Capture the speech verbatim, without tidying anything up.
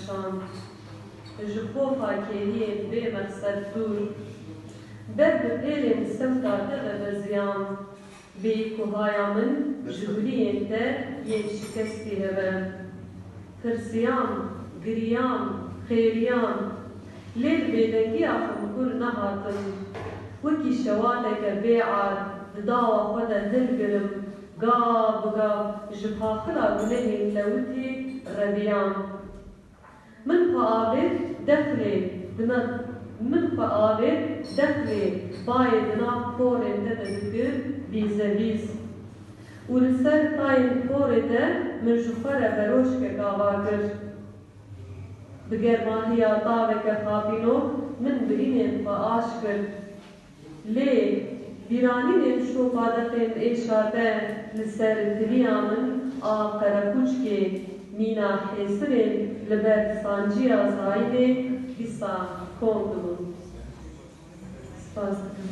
Şand. Ji xofa kêliyên bê mexsed dûr. Ber bi pêlên semta te ve beziyam. Bêyî ku haya min ji guliyên te yên şikestî hebe. Tirsiyam, giriyam, xêriyam. Lê li bêdengiya xwe bi kur nehatim. Wekî şewateke bê ar di dawa xwe de hilgirim, gav bi gav ji paxila gunehên lewitî reviyam. Min xwe avêt dexlê di nav, min xwe avêt dexlê bayê di nav porên te de dikir bîzebîz. Û li ser tayên porê te min ji xwe re beroşkek ava kir. Bi germahiya taveke xapînok min birînên xwe aş kir. Lê bîranînên şopa deqên êşa te li ser tiliya min a qereqûçkê mîna hêsirên li ber sanciya zayînê dîsa kom dibûn. Spas dikim.